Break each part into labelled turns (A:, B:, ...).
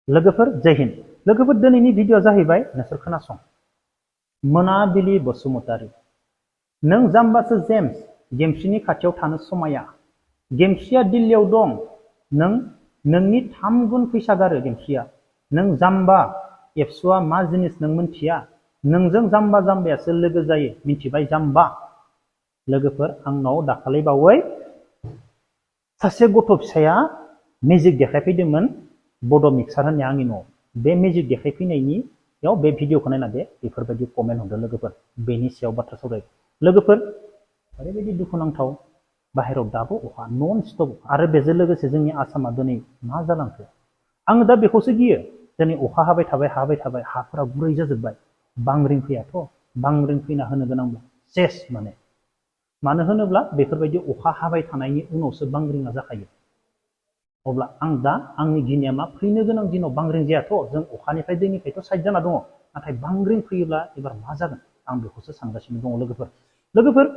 A: लोगोफोर जय हिन्द। लोगोफोर दिनैनि भिडिअ जाहैबाय नोंसोर खोनासं। मोनाबिलि बसुमतारी, नों जाम्बासो जेम्स, गेमस्रिनि खाथियाव थानो समाया। गेमस्रिया दिल्लीयाव दं, नोंनि 3 गुन फैसा गारो गेमस्रिया। नों जाम्बा, एबसुआ मा जिनिस नों मिन्थिया। नोंजों जाम्बा जाम्बायासो लोगो जायो, मिन्थिबाय जाम्बा। लोगोफोर, आंनाव दाखालि बावै सासे गथ' फिसाया मेजिक देखायफैदोंमोन बड' मिक्सार होननाया आंनि न'आव। बे मेजिक देखायफैनायनियाव बे भिडिअखौ नायना बेफोरबायदि कमेन्ट हरदों लोगोफोर। बेनि सायाव बाथ्रा सावराय लोगोफोर। ओरैबायदि दुखुनांथाव, बाहेराव दाबो अखा नन स्टप, आरो बेजों लोगोसे जोंनि आसामा दिनै मा जालांखो। आङो दा बेखौसो गियो, दिनै अखा हाबाय थाबाय, हाफोरा गुरै जाजोब्बाय। बांग्रिं फैयाथ', बांग्रिं फैना होनो गोनांब्ला सेस मानो होनोब्ला बेफोरबायदि अखा हाबाय थानायनि उनावसो बांग्रिङा जाखायो। अब्ला आं दा आंनि गिनाया मा, फैनो गोनां दिनाव बांग्रिं जायाथ', जों अखानिफ्राय दैनिफ्रायथ' साइड जाना दङ, नाथाय बांग्रिं फैयोब्ला एबार मा जागोन आं बेखौसो सानगासिनो दङ लोगोफोर।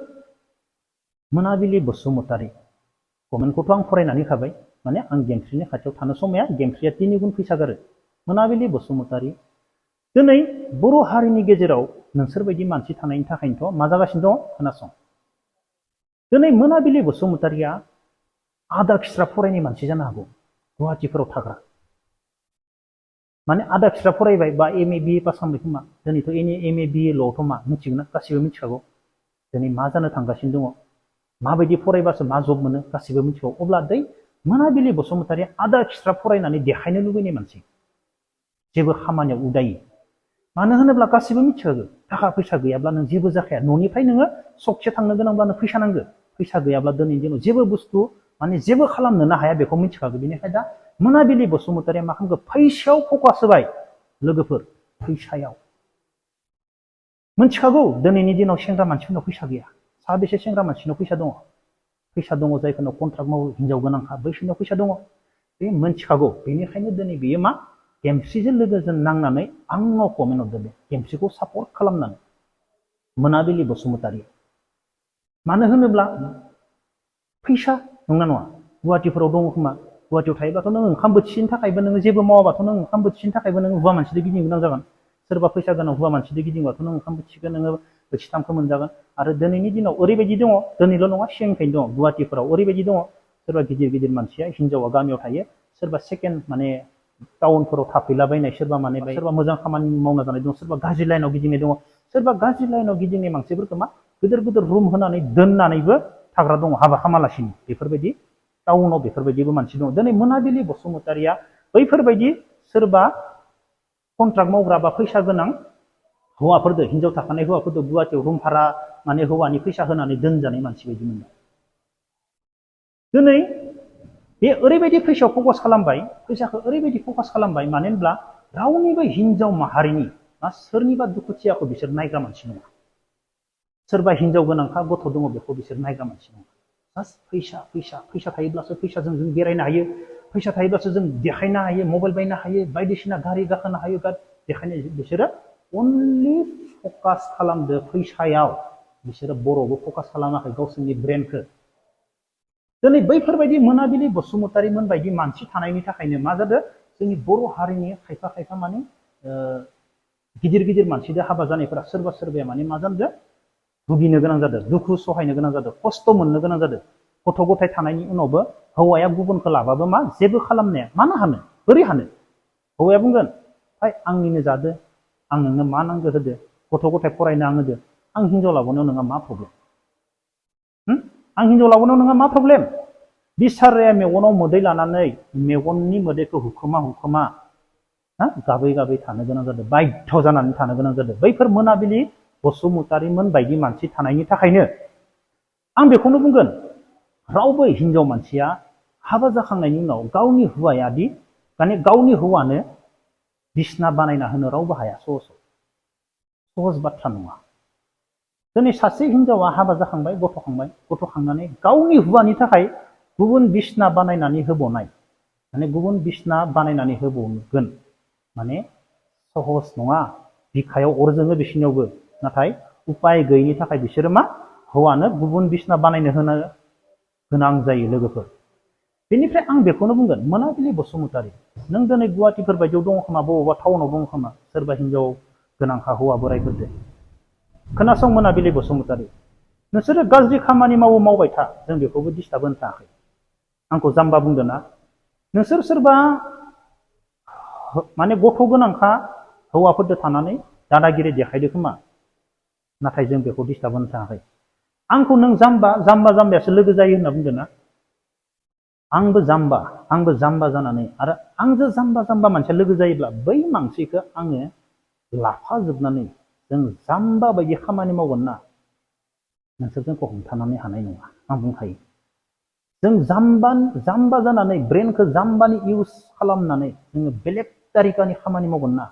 A: मोनाबिलि बसुमतारी कमेन्टखौथ' आं फरायनानै होखाबाय, माने आं गेमस्रिनि खाथियाव थानो समाया, गेमस्रिया 3 गुन फैसा गारो। मोनाबिलि बसुमतारी, दिनै बर' हारिनि गेजेराव नोंसोरबायदि मानसि थानायनि थाखायनोथ' मा जागासिनो दङ खोनासं। दिनै मोनाबिलि बसुमतारीया आदा खिस्रा फरायनाय मानसि जानो हागौ, गुवाहाटिफोराव थाग्रा। माने आदा खिस्रा फरायबाय बा MA BA पास खालामबाय खोमा। दिनैथ' MA BA ल'थ' मा मिथिगोन ना, गासिबो मिथिखागौ। दिनै मा जानो थांगासिनो दङ, माबायदि फरायबासो मा जब मोनो गासिबो मिथिगौ। अब्ला दै मोनाबिलि बसुमतारीया आदा खिस्रा फरायनानै देखायनो लुबैनाय मानसि, जेबो खामानियाव उदायि। मानो होनोब्ला गासिबो मिथिखागौ, थाखा फैसा गैयाब्ला नों जेबो जाखाया। न'निफ्राय नोङो सकसे थांनो गोनांब्लानो फैसा नांगौ। फैसा गैयाब्ला दिनैनि दिनाव जेबो बुस्थु माने जेबो खालामनोनो हाया, बेखौ मिथिखागौ। बेनिखायनो दा मोनाबिलि बसुमतारीया मा खालामगौ, फैसायाव फकास होबाय लोगोफोर। फैसायाव मिथिखागौ दिनैनि दिनाव सेंग्रा मानसिफोरनाव फैसा गैया। साबेसे सेंग्रा मानसिनाव फैसा दङ? जायफोरनाव कन्ट्राक्ट मावो, हिनजाव गोनांखा, बैसोरनाव फैसा दङ। बे मिथिखागौ। बेनिखायनो दिनै बेयो मा, गेमस्रिजों लोगोजों नांनानै आंनाव कमेन्ट हरदों, बे गेमस्रिखौ सापर्ट खालामनानै। मोनाबिलि बसुमतारी, मानो होनोब्ला फैसा नंना नङा? गुवाहाटिफोराव दङ खोमा। गुवाहाटियाव थायोबाथ' नों ओंखाम बोथिसेनि थाखायबो नोङो जेबो मावाबाथ' नों ओंखाम बोथिसेनि थाखायबो नों हौवा मानसिजों गिदिंनो गोनां जागोन। सोरबा फैसा गोनां हौवा मानसिजों गिदिंबाथ' नों ओंखाम बोथिसेखौ नोङो बोथिथामखौ मोनजागोन। आरो दिनैनि दिनाव ओरैबायदि दङ, दिनैल' नङा सिगांनिफ्रायनो दङ, गुवाहाटिफोराव ओरैबायदि दङ, सोरबा गिदिर मानसिया, हिनजावा गामियाव थायो, सोरबा सेकेन्ड माने टाउनफोराव थाफैलाबायनाय, सोरबा मोजां खामानि मावना जानाय दङ, सोरबा गाज्रि लाइनाव गिदिंनाय दङ। सोरबा गाज्रि लाइनाव गिदिंनाय मानसिफोरखौ मा गिदिर रुम होनानै दोननानैबो थाग्रा दङ, हाबा खालामालासिनो। बेफोरबायदि टाउनाव बेफोरबायदिबो मानसि दङ। दिनै मोनाबिलि बसुमतारीया बैफोरबायदि सोरबा कन्ट्राक्ट मावग्रा बा फैसा गोनां हौवाफोरदो, हिनजाव थाखानाय हौवाफोरदो गुवाहाटियाव रुम भारा माने हौवानि फैसा होनानै दोनजानाय मानसि बायदि मोनदों। दिनै बे ओरैबायदि फैसायाव फकास खालामबाय, फैसाखौ ओरैबायदि फकास खालामबाय, मानो होनब्ला रावनिबो हिनजाव माहारिनि बा सोरनिबा दुखुथियाखौ बिसोर नायग्रा मानसि नङा। सोरबा हिनजाव गोनांखा गथ' दङ, बेखौ बिसोर नायग्रा मानसि नङा। जास्ट फैसा थायोब्लासो फैसाजों जों बेरायनो हायो, फैसा थायोब्लासो जों देखायनो हायो, मबाइल बायनो हायो, बायदिसिना गारि गाखोनो हायो, देखायनो। बिसोरो अनलि फकास खालामदो फैसायाव। बिसोरो बर'बो फकास खालामाखै गावसोरनि ब्रेनखौ। दिनै बैफोरबायदि मोनाबिलि बसुमतारीमोन बायदि मानसि थानायनि थाखायनो मा जादों, जोंनि बर' हारिनि खायफा माने गिदिर मानसिजों हाबा जानायफोरा सोरबाया माने मा जादों, भुगिनो गोनां जादों, दुखु सहायनो गोनां जादों, खस्थ' मोननो गोनां जादों। गथ' गथाय थानायनि उनावबो हौवाया गुबुनखौ लाबाबो मा जेबो खालामनाया, मानो हानो, बोरै हानो? हौवाया बुंगोन, फाय आंनिनो जादो, आं नोंनो मा नांगौ होदो, गथ' गथाय फरायनो आं होदो, आं हिनजाव लाबोनायाव नोंहा मा प्रब्लेम? आं हिनजाव लाबोनायाव नोंहा मा प्रब्लेम? बिसाराया मेगनाव मोदै लानानै मेगननि मोदैखौ हुखोमा गाबै थानो गोनां जादों, बाध्य जानानै थानो गोनां जादों। बैफोर मोनाबिलि बसुमतारीमोन बायदि मानसि थानायनि थाखायनो आं बेखौनो बुंगोन, रावबो हिनजाव मानसिया हाबा जाखांनायनि उनाव गावनि हौवायादि माने गावनि हौवानो बिसना बानायना होनो रावबो हाया। सहज बाथ्रा नङा। दिनै सासे हिनजावा हाबा जाखांबाय, गथ' खांनानै गावनि हौवानि थाखाय गुबुन बिसना बानायनानै होबावनाय, माने गुबुन बिसना बानायनानै होबावगोन, माने सहज नङा। बिखायाव अर जोङो बिसोरनियावबो, नाथाय उपाय गैयिनि थाखाय बिसोरो मा हौवानो गुबुन बिसना बानायनो होनो गोनां जायो लोगोफोर। बेनिफ्राय आं बेखौनो बुंगोन, मोनाबिलि बसुमतारी, नों दिनै गुवाहाटिफोर बायदियाव दङ खोमा, बबेबा टाउनाव दङ खोमा, सोरबा हिनजाव गोनांखा हौवा बोराइफोरजों खोनासं मोनाबिलि बसुमतारी, नोंसोरो गाज्रि खामानि मावबाय था, जों बेखौबो डिस्टार्ब होनो थाङाखै। आंखौ जाम्बा बुंदों ना? नोंसोर सोरबा माने गथ' गोनांखा हौवाफोरजों थानानै दादागिरि देखायदो खोमा, नाथाय जों बेखौ डिस्टार्ब होनो थाङाखै। आंखौ नों जाम्बायासो लोगो जायो होनना बुंदों ना? आंबो जाम्बा जानानै आरो आंजों जाम्बा मानसिया लोगो जायोब्ला बै मानसिखौ आङो लाफाजोबनानै जों जाम्बा बायदि खामानि मावगोन ना, नोंसोर जोंखौ हमथानानै हानाय नङा। आं बुंखायो, जों जाम्बा जानानै ब्रेनखौ जाम्बानि इउज खालामनानै जोङो बेलेग तारिकानि खामानि मावगोन ना,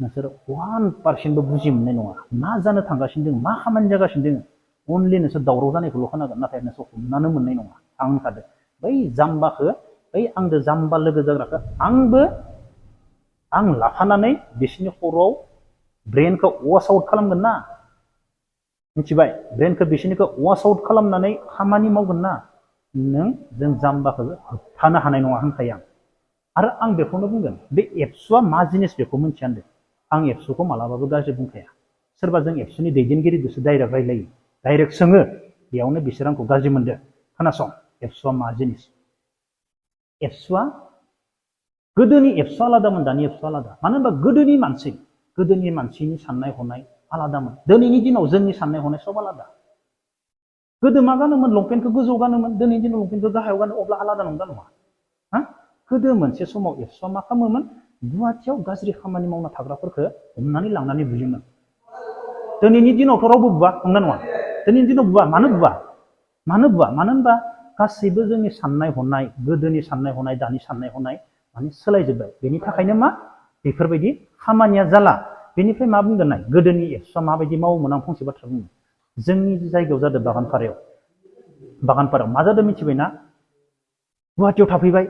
A: नोंसोर 1% बुजि मोननाय नङा। मा जानो थांगासिनो दङ, मा खामानि जागासिनो दङ, अनलि नोंसोर दावराव जानायखौल' खोनागोन, नाथाय नोंसोर हमनानो मोननाय नङा। आं होनखादों, बै जाम्बाखौ, बै आंदो जाम्बा लोगो जाग्राखौ आं लाफानानै बिसोरनि खर'आव ब्रेनखौ वाश आउट खालामगोन ना, मिथिबाय? ब्रेनखौ बिसोरनिखौ वाश आउट खालामनानै खामानि मावगोन ना, जों जाम्बाखौ होबथानो हानाय नङा होनखायो आं। आरो आं बेखौनो बुंगोन, बे एबसुआ मा जिनिस बेखौ मिथिया होनदों। आं एबसुखौ मालाबाबो गाज्रि बुंखाया। सोरबा जों एबसुनि दैदेनगिरिजोंसो डाइरेक्ट रायलायो, डाइरेक्ट सोङो, बेयावनो बिसोर आंखौ गाज्रि मोनदों। खोनासं, एबसुआ मा जिनिस? एबसुआ गोदोनि एबसुआ आलादामोन, दानि एबसुआ आलादा। मानो होनबा गोदोनि मानसिनि साननाय हनाय आलादामोन। दिनैनि दिनाव जोंनि साननाय हनाय सब आलादा। गोदो मा गानोमोन? लंपेन्टखौ गोजौ गानोमोन, दिनैनि दिनाव लंपेन्टखौ गाहायाव गानो, अब्ला आलादा नंगौना नङा? गोदो मोनसे समाव एबसुआ मा खालामोमोन? गुवाहाटियाव गाज्रि खामानि मावना थाग्राफोरखौ हमनानै लांनानै बुयोमोन। दिनैनि दिनावथ' रावबो बुवा, नंगौना नङा? दिनैनि दिनाव बुवा। मानो बुवा? मानो होनबा गासैबो जोंनि साननाय हनाय, गोदोनि साननाय हनाय, दानि साननाय हनाय माने सोलायजोब्बाय। बेनि थाखायनो मा बेफोरबायदि खामानिया जाला। बेनिफ्राय मा बुंगोन नाय, गोदोनि एबसुआ माबायदि मावोमोन, आं फंसे बाथ्रा बुंनो। जोंनि जायगायाव जादों बागानपारायाव मा जादों मिथिबायना? गुवाहाटियाव थाफैबाय,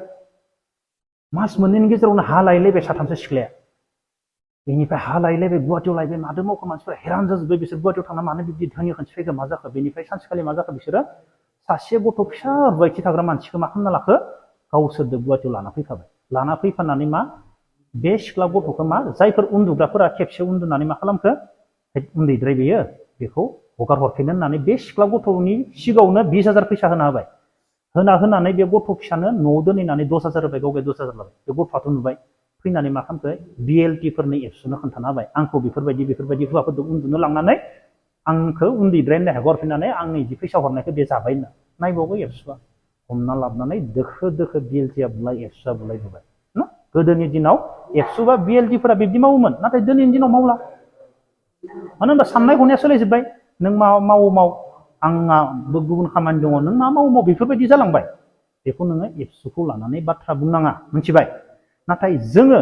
A: मास मोननैनि गेजेरावनो हा लायलायबाय साथामसो सिख्लाया। बेनिफ्राय हा लायलायबाय, गुवाहाटियाव लायबाय, मादो मावखो? मानसिफोरा हैरान जाजोब्बाय, बिसोर गुवाहाटियाव थांना मानो बिदि धोनि खान्थि फैखो, मा जाखो? बेनिफ्राय सानसेखालि मा जाखो? बिसोरो सासे गथ' फिसा रुवाथि थाग्रा मानसिखौ मा खालामना लाखो? गावसोरजों गुवाहाटियाव लाना फैखाबाय। लाना फैफानानै मा बे सिख्ला गथ'खौ जायफोर उन्दुग्राफोरा खेबसे उन्दुनानै मा खालामखो? उन्दैद्राय बेयो, बेखौ हगार हरफिननो होननानै बे सिख्ला गथ'नि सिगाङावनो 20,000 फैसा होना होबाय। होनानै बे गथ' फिसानो न'आव दोनहैनानै 10,000 होबाय, गावगाय 10,000 लाबाय। बे गथ'आथ' नुबाय, फैनानै मा खालामखो? BLT फोरनो एबसुनो खोन्थाना होबाय, आंखौ बेफोरबायदि हौवाफोरजों उन्दुनो लांनानै आंखौ उन्दैद्राय होननाय हगारफिननानै आंनो बिदि फैसा हरनायखौ बे जाबाय होनना। नायबावबाय एबसुआ, हमना लाबोनानै दोखो BLT-आ बुलाय, एबसुआ बुलायबोबाय। गोदोनि दिनाव एबसु बा BLT-फोरा बिब्दि मावोमोन, नाथाय दिनैनि दिनाव मावला। मानो होनबा साननाय हनाया सोलायजोब्बाय। नों मा माव, आंहाबो गुबुन खामानि दङ, नों मा माव, बेफोरबायदि जालांबाय। बेखौ नोङो एबसुखौ लानानै बाथ्रा बुंनाङा, मिथिबाय? नाथाय जोङो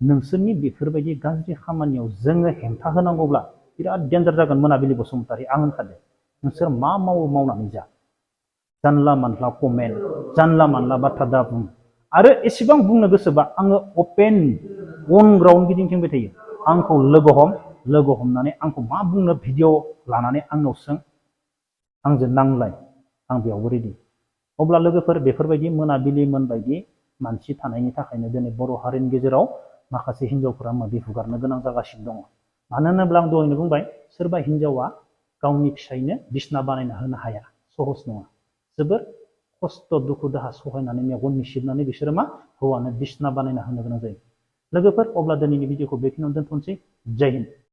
A: नोंसोरनि बेफोरबायदि गाज्रि खामानियाव जोङो हेंथा होनांगौब्ला बिराद डेन्जार जागोन। मोनाबिलि बसुमतारी, आं होनखादों, नोंसोर मा मावो मावनानै जा, जानला मानला कमेन्ट, जानला मानला बाथ्रा दा बुं। आरो एसेबां बुंनो गोसोबा आङो अपेन अन ग्राउन्ड गिदिंथिंबाय थायो। आंखौ लोगो हमनानै आंखौ मा बुंनो भिडिअ लानानै आंनाव सों, आंजों नांलाय, आं बेयावबो रेडि। अब्ला लोगोफोर, बेफोरबायदि मोनाबिलिमोन बायदि मानसि थानायनि थाखायनो दिनै बर' हारिनि गेजेराव माखासे हिनजावफोरा मोदै हुगारनो गोनां जागासिनो दङ। मानो होनोब्ला आं दहायनो बुंबाय, सोरबा हिनजावा गावनि फिसायनो बिसना बानायना होनो हाया, सहस नङा। जोबोर खस्थ' दुखु दाहा सहायनानै मेगन मिसिबनानै बिसोरो मा हौवानो बिसना बानायना होनो गोनां जायो। लोगोफोर, अब्ला दिनैनि भिडिअखौ बेखिनियावनो दोनथ'नोसै। जय हिन्द।